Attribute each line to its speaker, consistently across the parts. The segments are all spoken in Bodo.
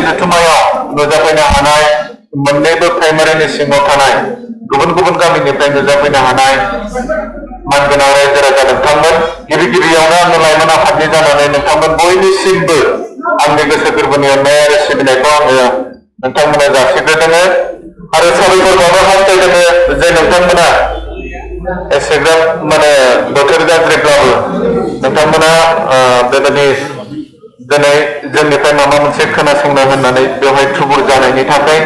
Speaker 1: जथुमायाव नुजाफैनो हानाय मोननैबो प्राइमारिनि सिङाव थानाय गुबुन गुबुन गामिनिफ्राय नुजाफैनो हानाय मानगोनां रायजो राजा नोंथांमोन गिबियावनो आङो लाइमोन आफादनि जानानै नोंथांमोन बयनिसिमबो आंनि गोसो गोरबोनि अननाय आरो सिबिनायखौ आङो नोंथांमोना जासिग्रोदों आरो साबायखरबाबो हास्थायदों जे नोंथांमोना एसेग्राब माने बोथोर गाज्रिब्लाबो नोंथांमोना बेबायदि दिनै जोंनिफ्राय माबा मोनसे खोनासंनो होननानै बेवहाय थुबुर जानायनि थाखाय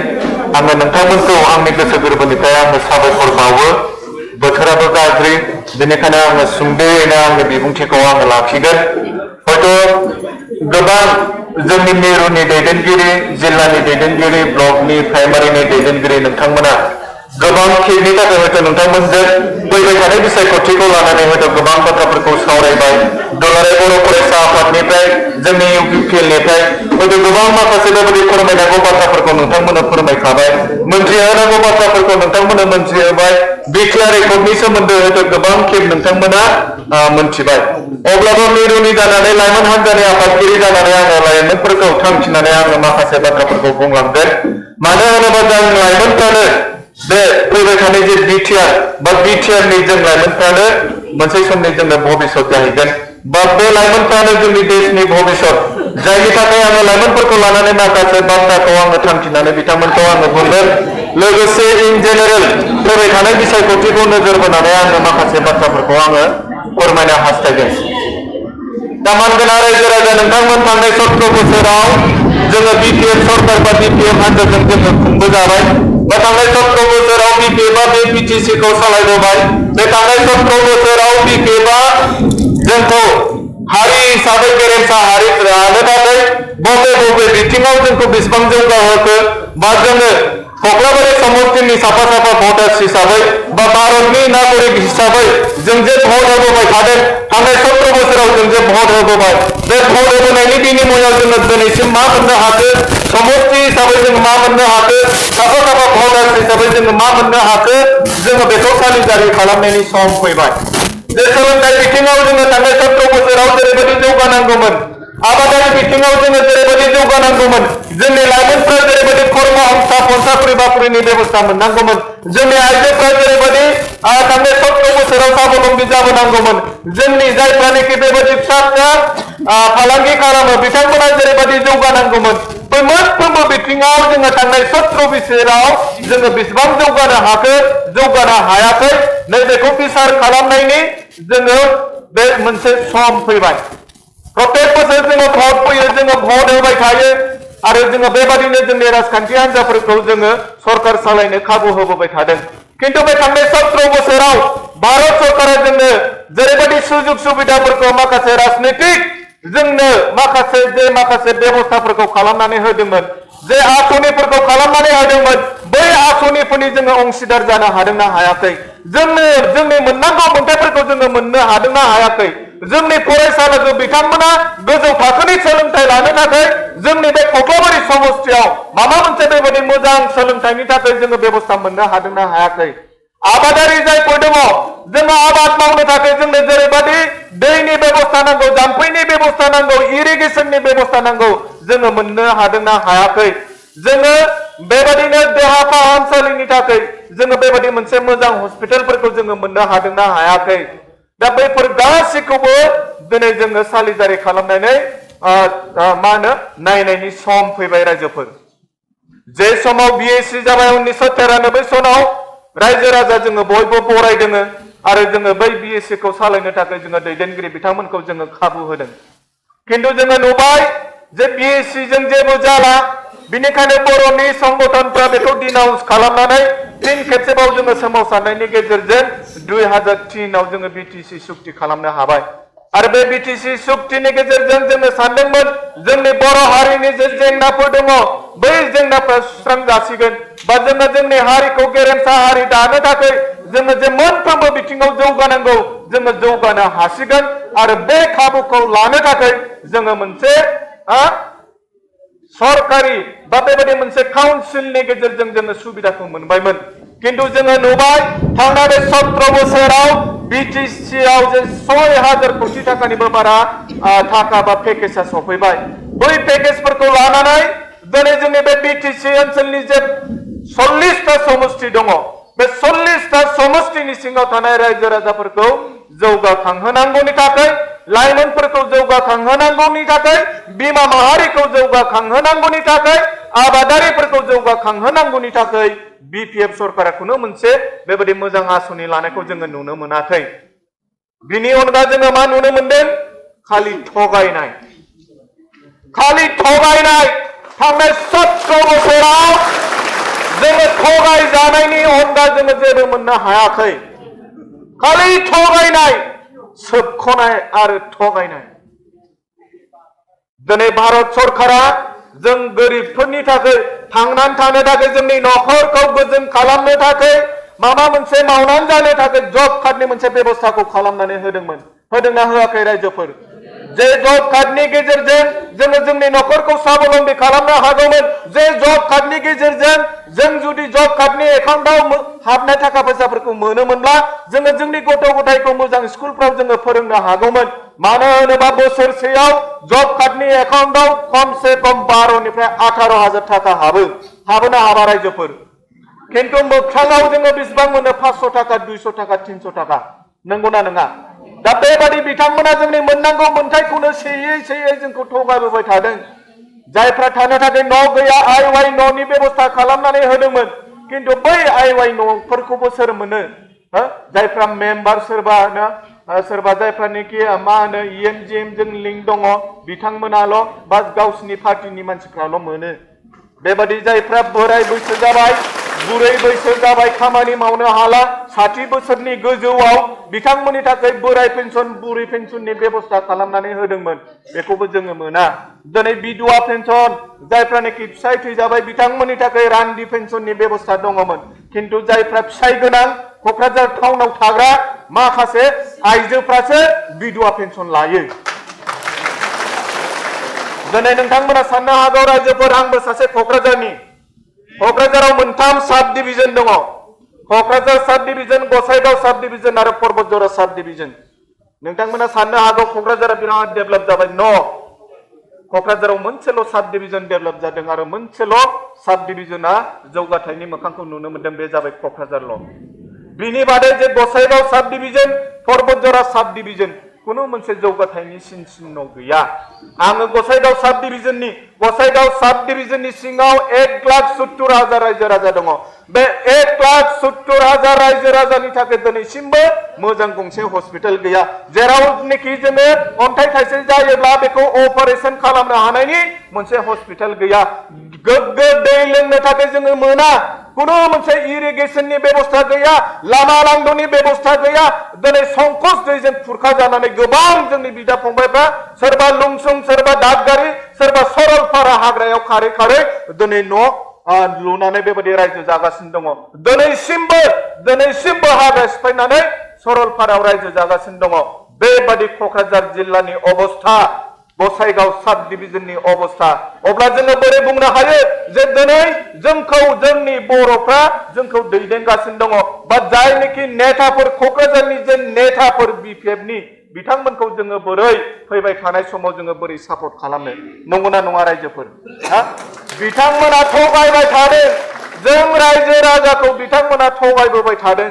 Speaker 1: आङो नोंथांमोनखौ आंनि गोसो गोरबोनिफ्राय आङो साबायखर बावो। बोथोराबो गाज्रि बेनिखायनो आङो सुंद'यैनो आंनि बिबुंथिखौ आङो लाखिगोन। हयथ' गोबां जोंनि मिरुनि दैदेनगिरि जिल्लानि दैदेनगिरि ब्लकनि प्राइमारिनि दैदेनगिरि नोंथांमोना गोबां खेबनि थाखाय हयथ' नोंथांमोनजों फैबाय थानाय बिसायख'थिखौ लानानै हयथ' गोबां बाथ्राफोरखौ सावरायबाय। दुलाराय बर' फरायसा आफादनिफ्राय जोंनि इउपिपिएलनिफ्राय हयथ' गोबां माखासे बेबायदि फोरमायनांगौ बाथ्राफोरखौ नोंथांमोननो फोरमायखाबाय। मोनथिहोनांगौ बाथ्राफोरखौ नोंथांमोननो मोनथिहोबाय। बिटिआर रेकर्डनि सोमोन्दै हयथ' गोबां खेब नोंथांमोना मोनथिबाय। अब्लाबो मिरुनि जानानै लाइमोन हान्जानि आफादगिरि जानानै आङो लाइमोनफोरखौ थांखिनानै आङो माखासे बाथ्राफोरखौ बुंलांगोन। मानो होनोबा जों लाइमोनफ्रानो बे फैबाय थानाय जे बिटिआर बा बिटिआरनि जों लाइमोनफ्रानो मोनसे समनि जोंनो भबिष्यत जाहैगोन बा बे लाइमोनफ्रानो जोंनि देशनि भबिष्यत जायनि थाखाय आङो लाइमोनफोरखौ लानानै माखासे बाथ्राखौ आङो थांखिनानै बिथांमोनखौ आङो बुंगोन। लोगोसे इन जेनेरेल फैबाय थानाय बिसायख'थिखौ नोजोर बोनानै आङो माखासे बाथ्राफोरखौ आङो फोरमायनो हास्थायदों। दा मानगोनां रायजो राजा नोंथांमोन थांनाय 17 बोसोराव जोङो बिपिएफ सरकार बा बिपिएफ हान्जाजों जोङो खुंबोजाबाय बा थांनाय 17 बोसोराव बिपिएफआ बे बिटिसिखौ सालायबोबाय। बे थांनाय 17 बोसोराव बिपिएफआ जोंखौ हारि हिसाबै गेरेमसा हारि लानो थाखाय बबे बबे बिथिङाव जोंखौ बेसेबां जौगाहोखो बा जोङो कक्लाबारि समष्टिनि साफा साफा भटार्स हिसाबै बा भारतनि नागरिक हिसाबै जों जे भट होबोबाय थादों थांनाय 17 बोसोराव जों जे भट होबोबाय बे भट होबोनायनि बिनिमयाव जोङो दिनैसिम मा मोननो हाखो समष्टि हिसाबै जों मा मोननो हाखो साफा साफा भटार्स हिसाबै जोङो मा मोननो हाखो जोङो बेखौ सालिजारि खालामनायनि सम फैबाय। जे सोलोंथाइ बिथिङाव जोङो थांनाय 17 बोसोराव जेरैबायदि जौगानांगौमोन आबादारि बिथिङाव जोङो जेरैबायदि जौगानांगौमोन जोंनि लाइमोनफ्रा जेरैबायदि कर्म संस्थापन साख्रि बाख्रिनि बेबस्था मोननांगौमोन जोंनि आइजोफ्रा जेरैबायदि थांनाय 17 बोसोराव स्वाबलम्बी जाबोनांगौमोन जोंनि जायफ्रानोखि बेबायदि फिसा फिसा फालांगि खालामो बिथांमोना जेरैबायदि जौगानांगौमोन बै मोनफ्रोमबो बिथिङाव जोङो थांनाय 17 बोसोराव जोङो बेसेबां जौगानो हाखो जौगानो हायाखै नैबेखौ बिसार खालामनायनि जोङो बे मोनसे सम फैबाय। प्रत्येक बोसोर जोङो भट फैयो जोङो भट होबाय थायो आरो जोङो बेबादिनो जोंनि राजखान्थि हान्जाफोरखौ जोङो सरकार सालायनो खाबु होबोबाय थादों। किन्तु बे थांनाय 17 बोसोराव भारत सरकारा जोंनो जेरैबायदि सुजुग सुबिदाफोरखौ माखासे राजनीतिक जोंनो माखासे बेबस्थाफोरखौ खालामनानै होदोंमोन जे आसनिफोरखौ खालामनानै होदोंमोन बै आसनिफोरनि जोङो अंशीदार जानो हादोंना हायाखै जोंनि मोननांगौ मोन्थायफोरखौ जोङो मोननो हादोंना हायाखै जोंनि फरायसालिखौ बिथांमोना गोजौ थाखोनि सोलोंथाइ लानो थाखाय जोंनि बे कक्लाबारि समष्टियाव माबा मोनसे बेबायदि मोजां सोलोंथाइनि थाखाय जोङो बेबस्था मोननो हादोंना हायाखै आबादारि जायफोर दङ जोङो आबाद मावनो थाखाय जोंनो जेरैबायदि दैनि बेबस्था नांगौ जाम्फैनि बेबस्था नांगौ इरिगेसननि बेबस्था नांगौ जोङो मोननो हादोंना हायाखै जोङो बेबायदिनो देहा फाहामसालिनि थाखाय जोङो बेबायदि मोनसे मोजां हस्पिटालफोरखौ जोङो मोननो हादोंना हायाखै दा बैफोर गासैखौबो दिनै जोङो सालिजारि खालामनानै नायनायनि सम फैबाय रायजोफोर जे समाव बिएसि जाबाय 1993 सनाव रायजो राजा जोङो बयबो बरायदों आरो जोङो बै बिएसि खौ सालायनो थाखाय जोङो दैदेनगिरि बिथांमोनखौ जोङो खाबु होदों। किन्तु जोङो नुबाय जे बिएसि जों जेबो जाला बिनिखायनो बर'नि संगठनफ्रा बेखौ डिनाउन्स खालामनानै फिन खेबसेबाव जोङो सोमावसारनायनि गेजेरजों 2003 आव जोङो बिटिसि सुक्ति खालामनो हाबाय आरो बे बिटिसि सुक्तिनि गेजेरजों जोङो सानदोंमोन जोंनि बर' हारिनि जे जेंनाफोर दङ बै जेंनाफ्रा सुस्रांजासिगोन बा जोङो जोंनि हारिखौ गेरेमसा हारि दानो थाखाय जोङो जे मोनफ्रोमबो बिथिङाव जौगानांगौ जोङो जौगानो हासिगोन आरो बे खाबुखौ लानो थाखाय जोङो मोनसे सरकारि बा बेबायदि मोनसे काउन्सिलनि गेजेरजों जोङो सुबिदाखौ मोनबायमोन। किन्तु जोङो नुबाय थांनाय 17 बोसोराव बिटिसिआव जे 6000 कोटी टाकानिबो बारा थाखा बा पेकेजआ सफैबाय बै पेकेजफोरखौ लानानै
Speaker 2: दिनै जोंनि बे बिटिसि ओनसोलनि जे 40टा समष्टि दङ बे 40टा समष्टिनि सिङाव थानाय रायजो राजाफोरखौ जौगाखांहोनांगौनि थाखाय लाइमोनफोरखौ जौगाखांहोनांगौनि थाखाय बिमा माहारिखौ जौगाखांहोनांगौनि थाखाय आबादारिफोरखौ जौगाखांहोनांगौनि थाखाय बिपिएफ सरकारा खुनु मोनसे बेबायदि मोजां आसनि लानायखौ जोङो नुनो मोनाखै बिनि अनगा जोङो मा नुनो मोनदों खालि थगायनाय थांनाय 17 बोसोराव जोङो थगाय जानायनि अनगा जोङो जेबो मोननो हायाखै खालि थगायनाय सोबख'नाय आरो थगायनाय दिनै भारत सरकारा जों गोरिबफोरनि थाखाय थांनानै थानो थाखाय जोंनि न'खरखौ गोजोन खालामनो थाखाय माबा मोनसे मावनानै जानो थाखाय जब कार्डनि मोनसे बेबस्थाखौ खालामनानै होदोंना होआखै रायजोफोर जे जब कार्डनि गेजेरजों जोङो जोंनि न'खरखौ स्वाबलम्बी खालामनो हागौमोन जे जब कार्डनि गेजेरजों जों जुदि जब कार्डनि एकाउन्टआव हाबनाय थाखा फैसाफोरखौ मोनोमोनब्ला जोङो जोंनि गथ' गथायखौ मोजां स्कुलफ्राव जोङो फोरोंनो हागौमोन मानो होनोबा बोसोरसेयाव जब कार्डनि एकाउन्टआव खमसे खम 12 निफ्राय 18,000 थाखा हाबोना हाबा रायजोफोर किन्तु मोगथाङाव जोङो बेसेबां मोनो 500 थाखा 200 थाखा 300 थाखा नंगौना नङा दा बेबादि बिथांमोना जोंनि मोननांगौ मोनथायखौनो सेयै जोंखौ थगायबोबाय थादों जायफ्रा थानो थाखाय न' गैया आइवाइ न'नि बेबस्था खालामनानै होदोंमोन किन्तु बै आइवाइ न'फोरखौबो सोर मोनो जायफ्रा मेम्बार सोरबा जायफ्रानोखि मा होनो EMGM जों लिंक दङ बिथांमोनाल' बा गावसिनि पार्टिनि मानसिफ्राल' मोनो बेबादि जायफ्रा बोराय बैसो जाबाय बुरै बैसो जाबाय खामानि मावनो हाला 60 बोसोरनि गोजौआव बिथांमोननि थाखाय बोराय पेन्सन बुरै पेन्सननि बेबस्था खालामनानै होदोंमोन बेखौबो जोङो मोना दिनै बिधवा पेन्सन जायफ्रानोखि फिसाय थैजाबाय बिथांमोननि थाखाय रान्दि पेन्सननि बेबस्था दङमोन किन्तु जायफ्रा फिसाय गोनां क'क्राझार टाउनाव थाग्रा माखासे आइजोफ्रासो बिधवा पेन्सन लायो दिनै नोंथांमोना साननो हागौ रायजोफोर आंबो सासे क'क्राझाराव मोनथाम साब डिभिजन दङ क'क्राझार साब डिभिजन गसाइगाव साब डिभिजन आरो पर्बतजरा साब डिभिजन नोंथांमोना साननो हागौ क'क्राझारा बिराद डेभेलप जाबाय क'क्राझाराव मोनसेल' साब डिभिजन डेभेलप जादों आरो मोनसेल' साब डिभिजना जौगाथायनि मोखांखौ नुनो मोनदों बे जाबाय क'क्राझारल' बिनि बादै जे गसाइगाव साब डिभिजन पर्बतजरा साब डिभिजन कुनु मोनसे जौगाथायनि सिन गैया आङो गसाइगाव साब डिभिजननि सिङाव 1,70,000 रायजो राजा दङ बे 1,70,000 रायजो राजानि थाखाय दिनैसिमबो मोजां गंसे हस्पिटाल गैया जेरावनोखि जोङो अन्थाइ थाइसे जायोब्ला बेखौ अपारेशन खालामनो हानायनि मोनसे हस्पिटाल गैया गोग्गो दै लोंनो थाखाय जोङो मोना कुनु मोनसे इरिगेशननि बेबस्था गैया लामा लांदोनि बेबस्था गैया दिनै संकस दैजों खुरखा जानानै गोबां जोंनि बिदा फंबायफ्रा सोरबा लुंसुं सोरबा दादगारि सोरबा सरलपारा हाग्रायाव खारै दिनै न' लुनानै बेबायदि रायजो जागासिनो दङ दिनैसिमबो हाग्रा सिफायनानै सरलपारायाव रायजो जागासिनो दङ बेबादि क'क्राझार जिल्लानि अबस्था गसाइगाव साब डिभिजननि अबस्था अब्ला जोङो बोरै बुंनो हायो जे दिनै जोंनि बर'फ्रा जोंखौ दैदेनगासिनो दङ बा जायनोखि नेताफोर क'क्राझारनि जे नेताफोर बिपिएफनि बिथांमोनखौ जोङो बोरै फैबाय थानाय समाव जोङो बोरै सापर्ट खालामनो नंगौना नङा रायजोफोर बिथांमोना थगायबाय थादों जों रायजो राजाखौ बिथांमोना थगायबोबाय थादों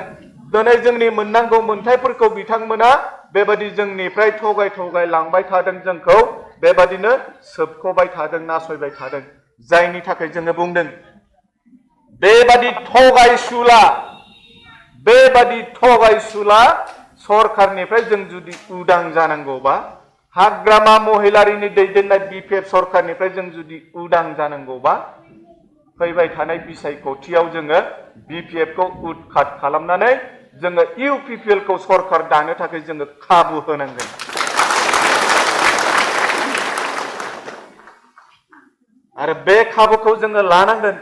Speaker 2: दिनै जोंनि मोननांगौ मोनथायफोरखौ बिथांमोना बेबादि जोंनिफ्राय थगाय लांबाय थादों जोंखौ बेबादिनो सोबख'बाय थादों नासयबाय थादों जायनि थाखाय जोङो बुंदों बेबादि थगायसुला सरकारनिफ्राय जों जुदि उदां जानांगौबा हाग्रामा महिलारिनि दैदेननाय बिपिएफ सरकारनिफ्राय जों जुदि उदां जानांगौबा फैबाय थानाय बिसायख'थियाव जोङो बिपिएफखौ उदखाट खालामनानै जोङो इउपिपिएलखौ सरकार दानो थाखाय जोङो खाबु होनांगोन आरो बे खाबुखौ जोङो लानांगोन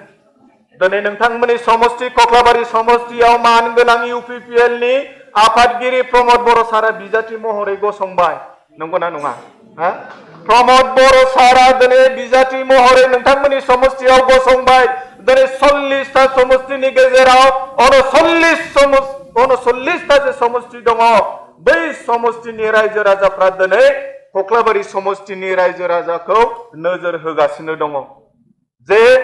Speaker 2: दिनै नोंथांमोननि समष्टि कक्लाबारि समष्टियाव मानगोनां इउपिपिएलनि आफादगिरि प्रमद बर' सारा बिजाथि महरै गसंबाय नंगौना नङा प्रमद बर' सारा दिनै बिजाथि महरै नोंथांमोननि समष्टियाव गसंबाय दिनै 40टा समष्टिनि गेजेराव 39टा जे समष्टि दङ बै समष्टिनि रायजो राजाफ्रा दिनै कक्लाबारि समष्टिनि रायजो राजाखौ नोजोर होगासिनो दङ जे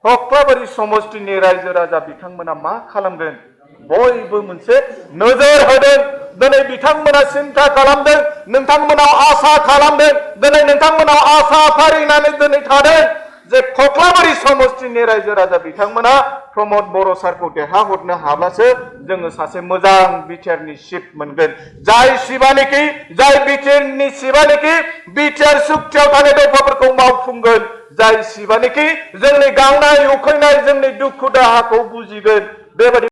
Speaker 2: कक्लाबारि समष्टिनि रायजो राजा बिथांमोना मा खालामगोन बयबो मोनसे नोजोर होदों दिनै बिथांमोना सिन्था खालामदों नोंथांमोनाव आसा खालामदों दिनै नोंथांमोनाव आसा फारिनानै दिनै थादों जे कक्लाबारि समष्टिनि रायजो राजा बिथांमोना प्रमद बर' सारखौ देरहाहरनो हाब्लासो जोङो सासे मोजां बिटिआरनि चिफ मोनगोन जाय सिबानिखि जाय बिटिआरनि चिफानिखि बिटिआर सुक्तियाव थानाय दफाफोरखौ मावफुंगोन जाय सिबानिखि जोंनि गांनाय उखैनाय जोंनि दुखु दाहाखौ बुजिगोन बेबायदि